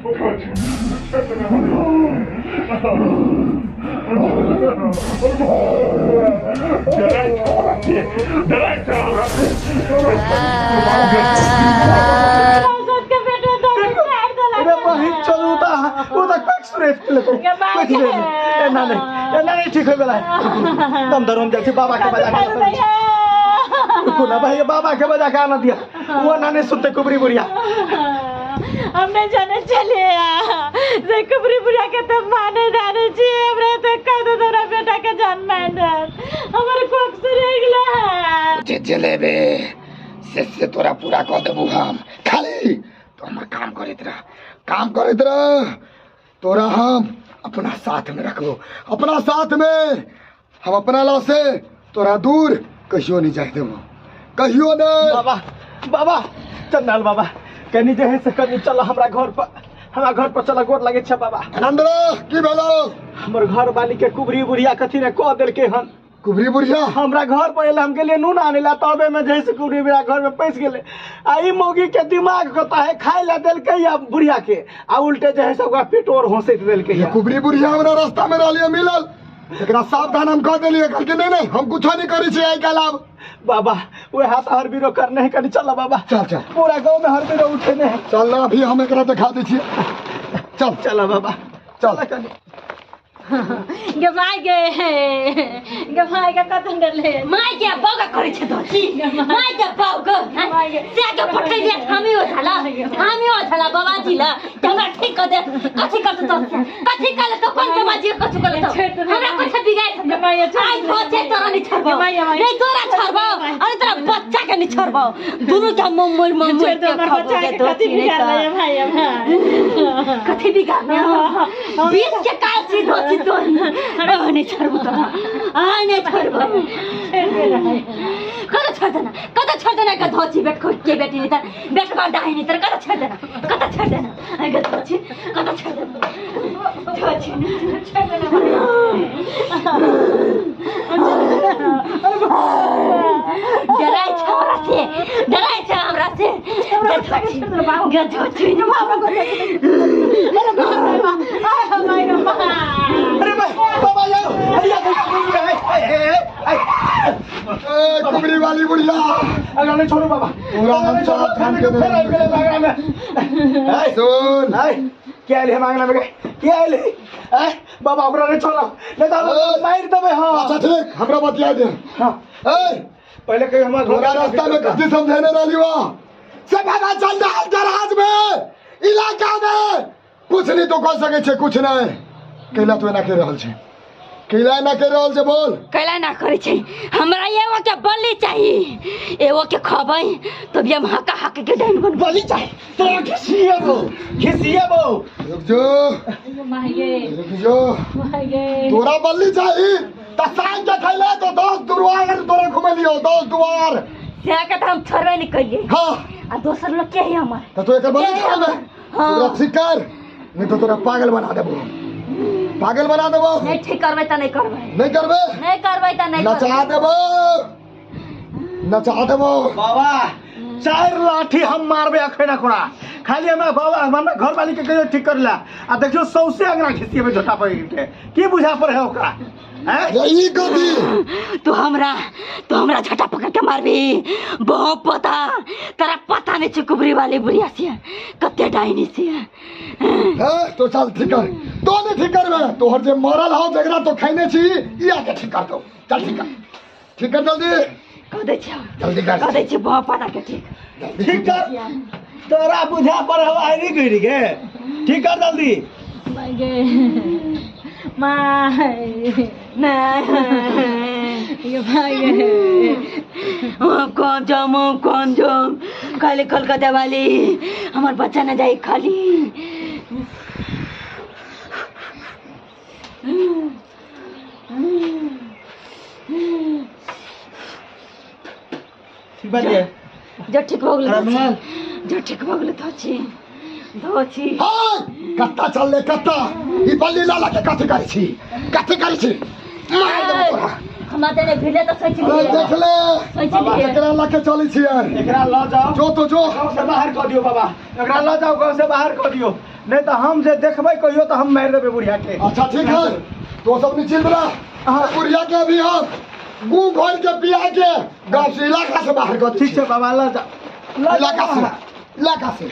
अरे बहिन चलू त ओ त कक सुरेश के लेको कथि भेल एना नहीं, एना नहीं ठीक होय वाला है। दम धरो, हम जाइ छी बाबा के बजा के। रुकू ना भाई, बाबा के बजा के आना दिया। वो ना नहीं सुनते कुबरी बुढ़िया। हम नहीं जाने चले से कुबरी बुढ़िया के तो माने जाने छी। हमरा तो कह दो तोरा बेटा के जान मान दे, हमर कोख से रह गेला। जे जलेबे से तोरा पूरा कऽ देबू हम। खाली तो हमर काम करैत रह, काम करैत रह। तोरा हम अपना साथ में रखबो, अपना साथ में। हम अपना ला से तोरा दूर कहियो नहीं जाए देबो, कहियो नहीं। बाबा, बाबा चंदाल बाबा, कनी जे है से कनी चल हमरा घर पर, हमरा घर पर चल, गोर लगे छै बाबा। आनंद की भेलो? हमर घर वाली के कुबरी बुढ़िया कथी ने कह देलके हन। कुबरी बुढ़िया हमरा घर पर एल, हम गेलिए नून आने ला, तबे में जैसे कुबरी बुढ़िया घर में पैस गेले। आ ई मौगी के दिमाग कता है, खाए ला देलके या बुढ़िया के, आ उल्टे जे है से ओकरा पेट और होसैत देलके। ये कुबरी बुढ़िया हमरा रास्ता में रहलिए मिलल, एकरा सावधान हम कह देलिए, कहलके नहीं नहीं हम कुछो नहीं करै छी आइ काल्हि आब। बाबा वे हाथ हर बीरो करने है, कनी चल बाबा। चल चल, पूरा गांव में हर बीरो उठे ने है। चल ना, अभी हम एकरा दिखा दै छियै। चल चल बाबा, चल। चल कनी। गे my गे, गे my गे, कतन डरले my के बौगा करै छै दोची, my के बौगा से के पठै दे। हामी हो झाला, हामी हो झाला बाबाजी ला त हमरा ठीक क दे। कथि करत तो, कथि करले तो? कोन बाबाजी कछु करले तो हमरा कुछ बिगाड़ आई धोचे। तोरा नहीं छोड़बो, नहीं तोरा छोड़बो, अरे तोरा बच्चा के नहीं छोड़बो। दुनु के मम्मी मम्मी के बच्चा के कथि बिगाड़ ले भाई? कथि बिगाड़ बीस के काल सी धोची तो नहीं छोड़बो तोरा, आ नहीं छोड़बो। कत छोड्दैन, कत छोड्दैन का धोची बेट के बेटी नि त बेटमा डाहिनी तर कत छोड्दैन, कत छोड्दैन का धोची, कत छोड्दैन धोची, छोड्दैन। डराइ छ हमरा से, डराइ छ हमरा से। धोची। अरे बाबा जाओ, अरे ए कुबरी वाली बुढ़िया, अगर नहीं छोड़ो बाबा तोरा हम सावधान के फिर आबि गेलै अंगना में। सुन, के आइले हम अंगना में? के आइले? ए बाबा, ओकरा नहीं छोड़ो, नहीं तो मारि देबै। हां अच्छा ठीक, हमरा बतिया दे। हां ए पहले कहियो हमरा तोरा रास्ता में कथी समझेने रहली वा से बाबा चंडाल दराज में इलाका में कुछ नहीं तो कह सके छे, कुछ नहीं। कैला तू एना के रहल छे, कैला एना के रहल छे? बोल कैला ना करै छै? हमरा एगो के बलि चाही, एगो के खबै तो भी हम हका हक के डाइन बन। बलि चाही तोरा? घिसिएबो, घिसिएबो। रुक जो, my गे, रुक जो। My गे, तोरा बल्ली चाही त साँझ के खैले तो 10 दुआर तोरा घुमेलियो, 10 दुआर। से के त हम छोड़बे नहीं करिए। हाँ आ दोसर लोग के है हमर? त तू एकर बलि खा। हाँ। तोरा ठीक कर, नहीं तो तोरा पागल बना देबो, पागल बना देबो। नहीं ठीक करबै त नहीं करबै। नहीं करबे? नहीं करबै त नहीं। नचा देबो, नचा देबो। बाबा 4 लाठी हम मारबे अखन ओकरा। खाली हमरा बाबा, हमरा घर वाली के कहियो ठीक कर ला, आ देखियो सौसे अंगना घिसिएबे झोटा पर के। की बुझा पर है ओकरा? हैं ई कथी? तू हमरा झटा पकड़ के मारबी? बहुत पता तोरा पता नहीं छै कुबरी वाली बुढ़िया से कते डाइनी से। हैं तो चल ठीक कर। तो नहीं ठीक करबे तोहर जे मरल हो जकरा तो खैने छी, ई आके ठीक कर दो। चल ठीक कर, ठीक कर जल्दी। कह दै छियै, जल्दी कर। कह दै छियै बहुत पता के ठीक। जल्दी ठीक कर। तोरा बुझा पर हो आई गिर के, ठीक कर जल्दी। My गे my, नहीं गे my गे। हम कौन जाम, हम कौन जाम? खाली कलकत्ता वाली हमार बच्चा न जाए खाली। ठीक बात है। जो ठीक हो गेलै। आराम। जो ठीक हो गेलै। धोची, धोची। हाय कत्ता चल ले कत्ता, ई बल्ली लाला के कथी करै छी, कथी करै छी? मार देबो तोरा। हमरा देने भिले तऽ सोचि अरे लियै। देख ले। सोचि लियै। एकरा लऽ के चलै छियै। एकरा लऽ जाओ। जो तो जो गाँव से बाहर कऽ दियौ बाबा, एकरा लऽ जाओ, गाँव से बाहर कऽ दियौ। नहि तऽ हम जे देखबै कहियो तऽ हम मारि देबै बुढ़िया के। अच्छा ठीक है, तो सब निश्चिंत रह। हाँ। बुढ़िया के अभी हम मुंह घोल के पिया के गांव से इलाका से बाहर कर दै ठीक छै बाबा, लऽ जा, लऽ जा। इलाका से, इलाका से।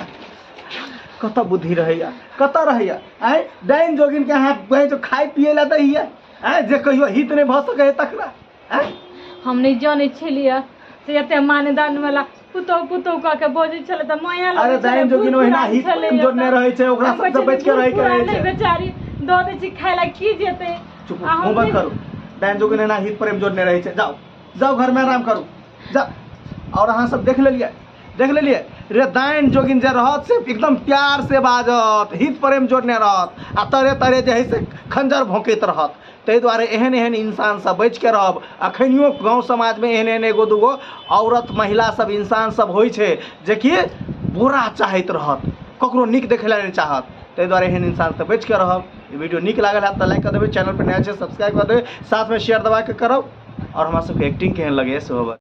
कतऽ बुद्धि रहैया, कतऽ रहैया? आँय, डाइन जोगिन के अहाँ कहै छौ खाय पियै लए दैया, आँय, जे कहियो हित नहि भऽ सकै है तकरा। आँय, हम नहि जानै छलियै से एते मानदान वाला पुतहु पुतहु कऽ के बजै छलै तऽ माया लगै अरे छलै, डाइन जोगिन बूढ़ ओहिना पुरान हित छलै प्रेम जोड़ने एतऽ। रहै छै, ओकरा हम कहै सबसँ छलियै, बचि के बूढ़ रहै के रहै पुरान छै। बेचारी दऽ दै छी खाय लए की जेतै। चुप, आ हम मुँह बंद नहि- करू। डाइन जोगिन एना हित प्रेम जोड़ने रहै छै। जाउ जाउ, घरमे आराम करू, जाउ। आओर अहाँ सब देख लेलियै, देख लेलियै रे, डाइन जोगिन जे रहत से एकदम प्यार से बाजत, हित प्रेम जोड़ने रहत, आ तरे तरे जे है से खंजर भोंकैत रहत। ताहि दुआरे एहन एहन इंसानसँ बचिके रहब। अखनियो गाँव समाजमे एहन एहन एगो दूगो औरत महिला सब इंसान सब होइ छै जेकि बुरा चाहैत रहत, ककरो नीक देखै लए नहि चाहत। ताहि दुआरे एहन इंसानसँ बचिके रहब। ई वीडियो नीक लागल हैत तऽ लाइक कऽ देबै, चैनल पर नया छै सब्सक्राइब कऽ देबै, साथमे शेयर दबाके करब। आओर हमरा सबके एक्टिंग केहन लगैए सेहो बताउ।